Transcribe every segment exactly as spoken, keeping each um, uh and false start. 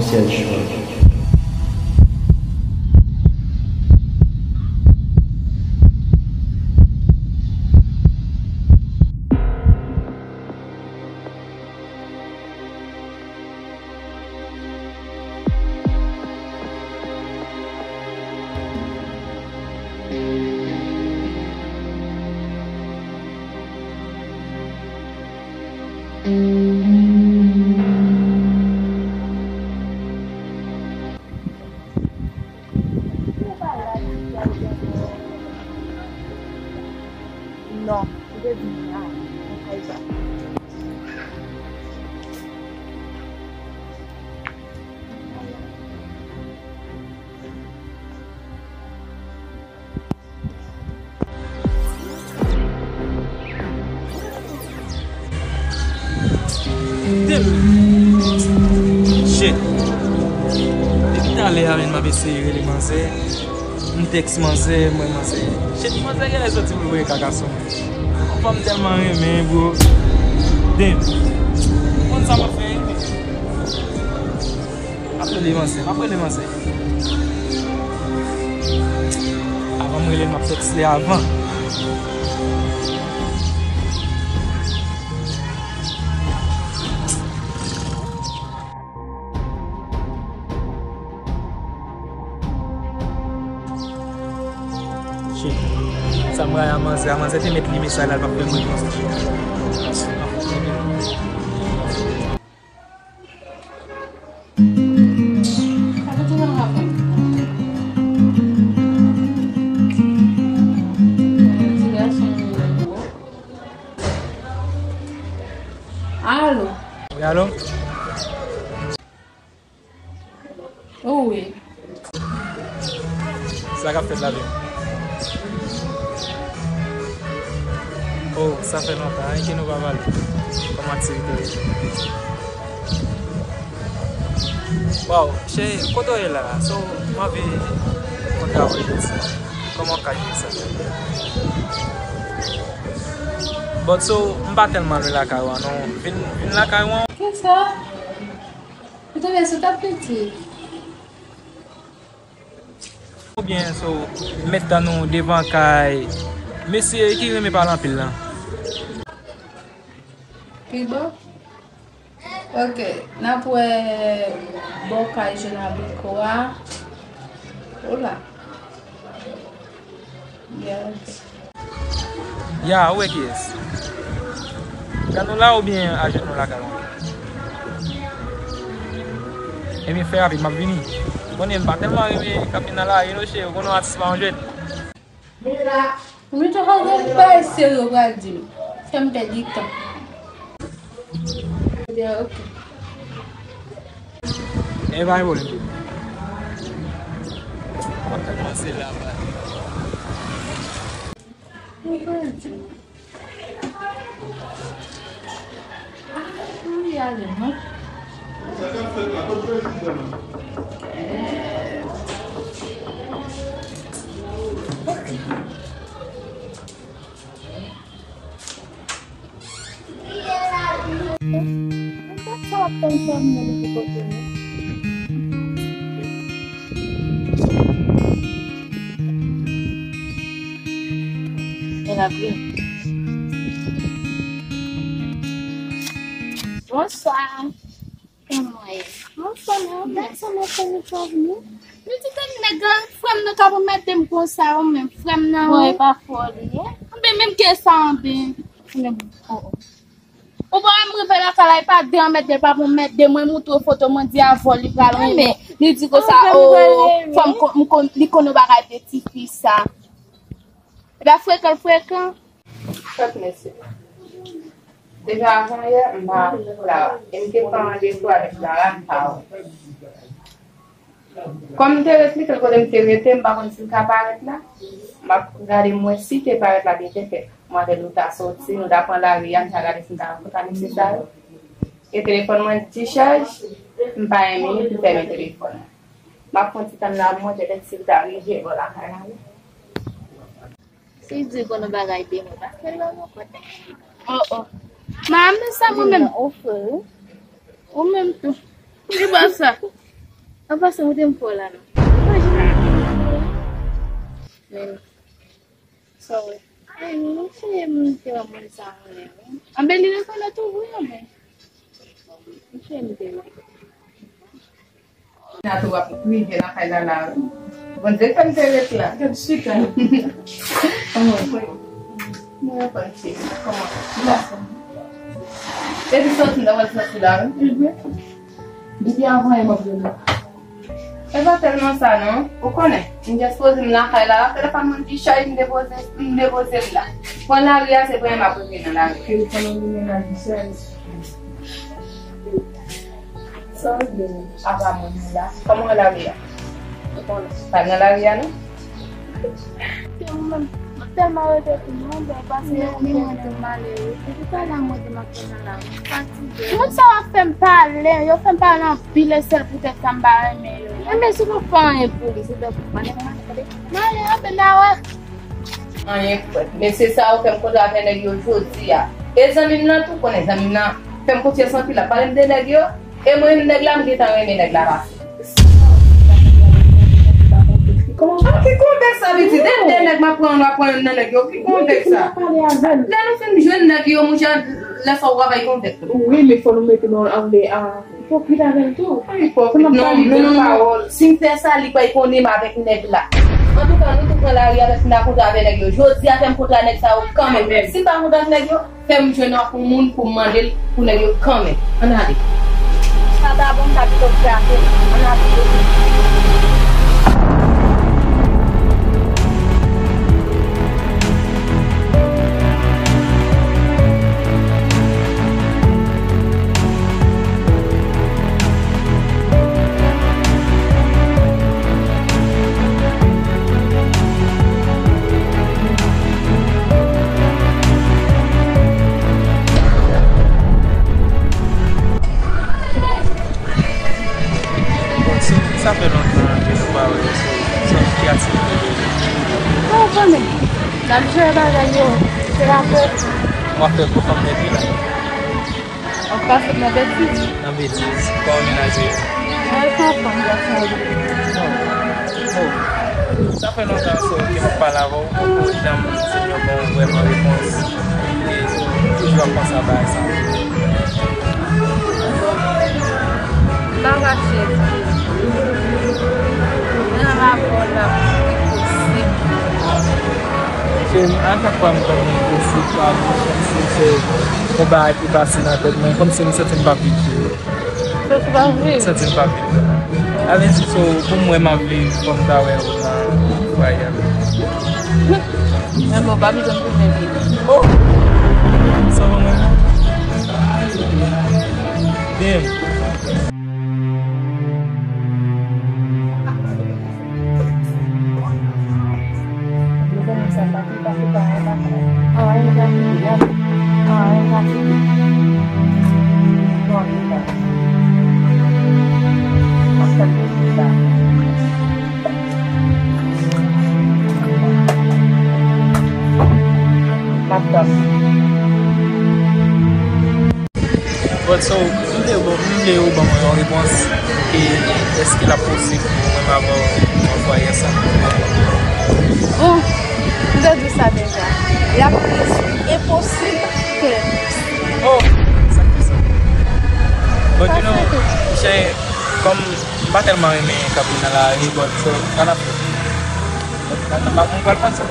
Sèl chwa. Non, m te di m la, mwen kay sa. Damn! Shit! Depi talè a, menm m ap eseye rele manzè. M tèks manzè, m wè manzè. Shit, manzè genlè soti pou l voye kaka sou mwen. Fanm tèlman renmen, bro. Damn! Konn sa m ap fè, wi. M ap rele manzè, m ap rele manzè. Avan m rele l, m ap tèks li avan. Shit. Sa m rayi a manzè a, manzè te met li mesaj la, l p ap fè m repons. Alo. Wi, alo? O wi. Sa k ap fèt la menm? O, sa fè lontan, anyen ke nou pa pale. Kòman aktivite w ye? Waw, cheri, kote w ye la? So, m anvi kontre avè w piti. Kòman w ka jere sa? But so, m pa tèlman lwen lakay ou an, non. Vin, vin lakay ou an. Kisa? Ou te vle sou tap piti. Oubyen, so, mèt tan nou devan kay mesye ki renmen pale anpil lan. Pi bon? Ok, n ap wè bò kay jèn abriko a. Ola. Yeah, ok. Ya, ou wè kiyès? Gad nou la oubyen ajenou lakay ou? Ebyen, fè rapid, m ap vini. Konnen m pa tèlman renmen k ap vin nan lari, non, cheri, ou konnen yon atis pa yon jwèt. Mwen tou konn gen bagay serye ou pral di m. Fè m pèdi tan. Ebyen, ok. E pa gen pwoblèm, baby. M ap kòmanse la, baz. Mwen pèdi. Mwen ale, non. Bonswa. Kòman w ye? Mwen fòm, mwen fòm, mwen fòm, mwen fòm. Nou di tann nèg lan, frè m nan k ap anmède m konsa, ou menm, frè m nan. Bon, e pa fò li ye. Anben, menm ke sa, anben. Frè m, oh, oh. Ou pa wè m rive lakay la, e pa de anmède, pa pou anmède, mwen montre foto, mwen di avè w li pral renmen. Li di konsa, oh, fò m kon, m kon, li konn yon bagay de tifi sa. E pa frekan, frekan. Fèt mesye. Deja avan yè, m pa wè Clara. E m te pran randevou avèk Clara, m pa wè. Kòm m te esplike l kote m te rete, m pa konn si l ka parèt la. M ap gade m wè si l te parèt la byen tètè. Mwen avè l nou ta soti, nou ta pran lari a, m ta gade si m ta rankontre avèk mesye sa yo. E telefòn mwen dichaj, m pa gen minit, m fèmen telefòn mwen. M ap pran ti tan la pou mwen, petèt si l ta rive bò lakay la wi. Si di konn yon bagay de mwen, paske l wè mwen kote. Oh, oh. Manmi sa mwen menm. Ou menm tou. Li ba sa. An pasan, ou te m fè w la, non? Ou pa janm ap di m fè w la. Men, sorry. Ay, mwen fè m te wè moun sa mwen, wi. Anben, li rekonèt ou vre, anben. Mwen fè m te wè. Nato ap rive lakay la la, wi. Bondye fè m te ret la. Gad chita. Kòman? Mwen tranquille. Kòman? Epi soti m ta pral soti la, wi. Mhm. Depi avan yè m ap jwenn ou. E pa tèlman sa non. Ou konnen, m jis poze m lakay la, telefòn mwen ki chay, m depoze, m depoze l la. Pran lari a, se premye m ap rive nan lari. Telefòn ou li menaj li chay. Sa w gen apa mwen la? Kòman lari a? Ou konnen, pa nan lari a non. Se ou menm, mwen tèlman rete pou mwen, bèl, paske yo menm mwen te malere. Depi talè mwen te m ap fè nan lari. Fatige. Moun sa yo ap fè m pale, yo fè m pale anpil, e sèl poutèt sa m pa renmen yo. Enben, si w pa fè anyen pou li, se bèl pou mwen. Mwen ale, anben, n a wè. Anyen frèt. Men se sa yo fè m kontre avè nèg yo jodi a. E zanmi m nan tou, konnen zanmi m nan fè m konfyans anpil, l ap pale m de nèg yo. E mwen menm nèg la, m gentan renmen nèg la pase. Kòman? Ki konvèk sa, pitit? De, de nèg m ap pran, m ap pran youn nan nèg yo. Ki konvèk sa? Lè nou fin jwenn nèg yo, monchè, lè sa w travay konvèk. Wi, men fò nou mete nou anlè a. Ipokrit avè l tou. Pa ipokrit, non, non, non, non. Si m fè sa, li pral konnen m avèk nèg la. Antouka, nou tou pran lari a, paske m ta kontre avè nèg yo. Jodi a, fè m kontre a nèg sa yo kanmenm. Si m pa kontre ak nèg yo, fè m jwenn ak yon moun pou m mande l pou nèg yo kanmenm. Ann ale. Sa ta bon, m ta pito kraze. Ann ale. Bon, sa, sa fè lontan ke nou pa wè, so, sa ki aktivite de ou? Bon, konnen, n ap jere bagay yo, se rapè. W ap fè pou fanm nèg li la. W ap pase nan betiz. Nan betiz, kòman menaj ou ye? Mwen kontan, gason. Oh. Oh. Sa fè lontan so ke m ap pale avè w, tankou janm di m yo ban w vrèman repons. E toujou ap panse a bagay sa. M pa kache di. Mwen nan rapò la, enposib. Paske a chak fwa m tande enposib, pa gen chans, se yon bagay ki pase nan tèt mwen, kòmsi m santi m p ap viv. Santi m p ap viv. Alè, si se pou mwen m ap viv, fò m ta wè ou nan fwaye a. Men bon, pa bezwen tounen vini. Oh! Sa w wè mwen? Damn. But so, m vle, bon, m vle ou ban mwen yon repons. E èske l ap posib pou mwen m avè w nan fwaye ansanm? Bon, m te di w sa deja. L ap plis enposib ke. Oh, sa k fè sa. But you know, chè, kòm m pa tèlman renmen kanpe nan lari, but so, sa n ap fè. M pral panse.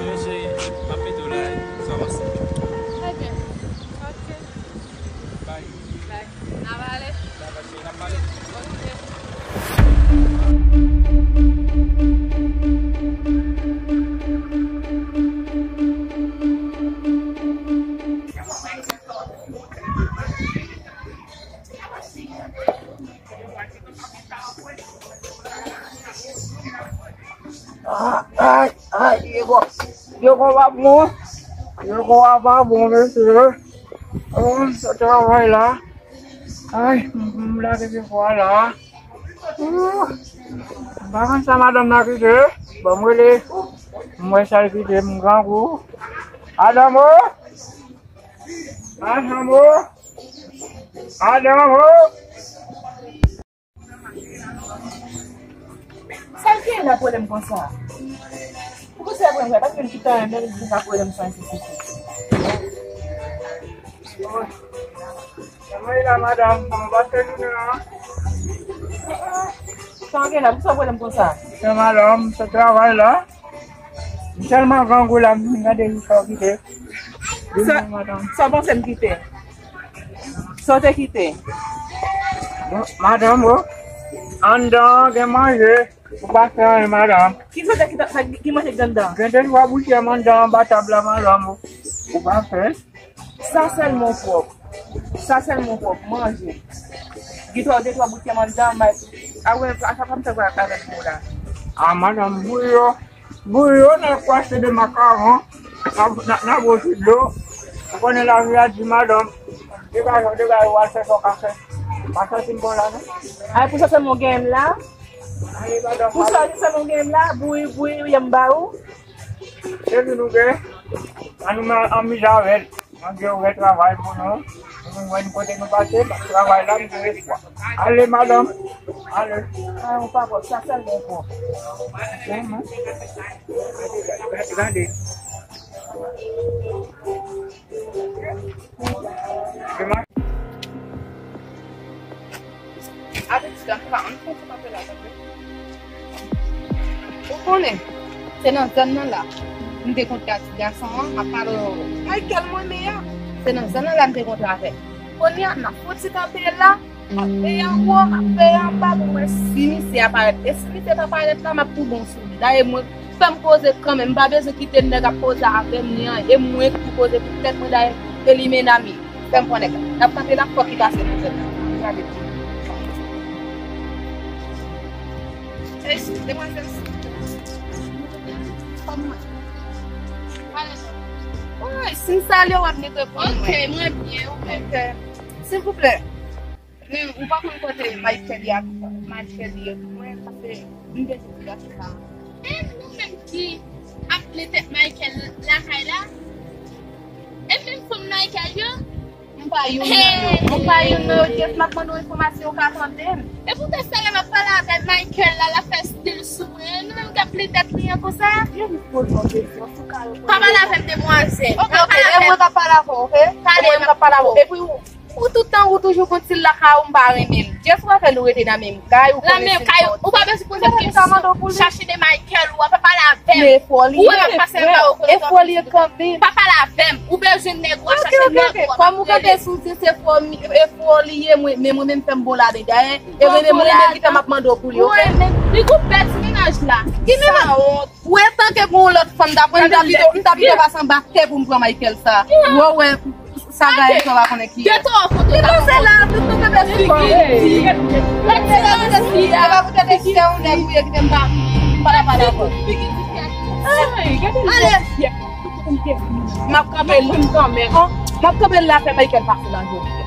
Yo, cheri, m ap mete w la, sa w panse? Trè byen. Ok. Bye. Bye. N a pale? Bye, bye, cheri, n a pale. Ay, ay, Dyego. Dyego pa bon. Dyego pa bon, mesye. Oh, sa travay la. Ay, m lage pye fwa la. Ooh. M pa konn sa madanm nan kite. Bon, m rele. M wè sa l kite, m grangou. Madanm o! Madanm o! Madanm o! Sa l gen la pwoblèm konsa? Ou panse apre mwen, pa t menm ki tan menm ki ka pwoblèm sa isit. Mwen la, madanm, kòman w pase jounen an? Sa w gen la, poukisa w pwoblèm konsa? Sa madanm, sa travay la. M tèlman grangou la, m vin gade li sa w kite. Sa, madanm. Sa w panse m kite? Sa w te kite? Bon, madanm, o, anndan an gen manje. Ou pa fè anyen, madanm. Ki sòtè ki ta, sa, ki manje ki anndan? Gen de twa bouchèm anndan anba tab la, madanm. Ou pa fè. Sa sèlman w pwòp. Sa sèlman w pwòp. Manje. Gen twa, de twa bouchèm anndan, may. A wè, a sa pa m fè avèk ou la. A, madanm, bouyi yo. Bouyi yo, n al kwache de makawon. N a, n a, n a bwè ti dlo. Ou konnen lavi a di, madanm. Degaje w, degaje w, al fè sa w ka fè. Pa santi m bon la, non. Ay, pou sa sèlman w genyen m la? Pou sa, se nou gen la, bouyi, bouyi, yè m ba ou. Se li nou gen. An nou men an miz avè l. Mande yo retravay pou nou. Pou nou wè n kote nou pase, travay la, nou gen espwa. Ale, madanm. Ale. A, ou pa pwòp, sa sèl mwen pwòp. Gade, gade. Abitan pa ann konn sa k ap pase la, tande. Ou konnen, se nan zòn nan la, m te kontre ak ti gason an, m ap pale w. Michael mwen menm an. Se nan zòn nan la m te kontre avè l. Kounye a, n ap fouti kanpe la. M ap peye anwo, m ap peye anba pou m wè si misye ap parèt. E si misye pa parèt la, m ap tou bon sou li. Dayè, mwen, fè m poze kanmenm. M pa bezwen kite nèg ap poze avè m, ni anyen. E mwen ki pou poze pou tèt mwen, dayè, se li medam ye. Fè m pran nèg la. N ap kanpe la, fòk li pase nan zòn nan. Gade. Ey, demwazèl. Kòman? Woy, si m salye w, w ap vin reponn mwen. Ok, mwen byen, ou menm? Ok. Silvouplè. Men, ou pa konn kote Michael ye a, Michael ye pou mwen, paske m bezwen ti gason sa. E nou menm ki ap plen tèt Michael lakay la? E menm fanm Michael yo? M pa youn nan yo. M pa youn nan yo, Jeff, m ap mande w enfòmasyon, ou ka tande m. E poutèt sa lè m ap pale avè Michael la, l ap fè stil sou mwen. Nou menm k ap plen tèt li an konsa. Jeff, poze yon kesyon, si w ka reponn. Pa pale avè m, demwazèl. Ok, ok, e mwen k ap pale avè w, ok? E mwen k ap pale avè w. Epi ou, Ou tout tan ou toujou konn ti lakay ou m pa renmen l. Jeff, ou pa fè nou rete nan menm kay, ou konnen si l fè yon ti. Ou pa bezwen poze m kesyon. Chache de Michael ou, pa pale avè m. Men e fò li ye. Ou wè m ap pase anba ou. E fò li ye kanmenm. Pa pale avè m. Ou bezwen nèg ou a chache nèg ou a. Kòm ou kanpe sou di se fò, e fò li ye, mwen, men mwen menm fè m bon ladan. Dayè, e mwen menm, mwen menm ki fè m ap mande w pou li, ok? Li gon bèl ti mennaj la. Ki mennaj? Ou wè tanke gon lòt fanm ta pran, m ta pito, m ta pito pase anba tè pou m pran Michael sa. Ou wè, ou wè, sa gaye sa w pa konnen ki. Depi w se la, tout nou te bèl figi. Lè ti la, lè ti a. E pa poutèt se yon nèg ou ye ki te m pa, m pa ta pale avè w. Ale. M ap kanpe l kanmenm. M ap kanpe l la fè Michael pase la jodi.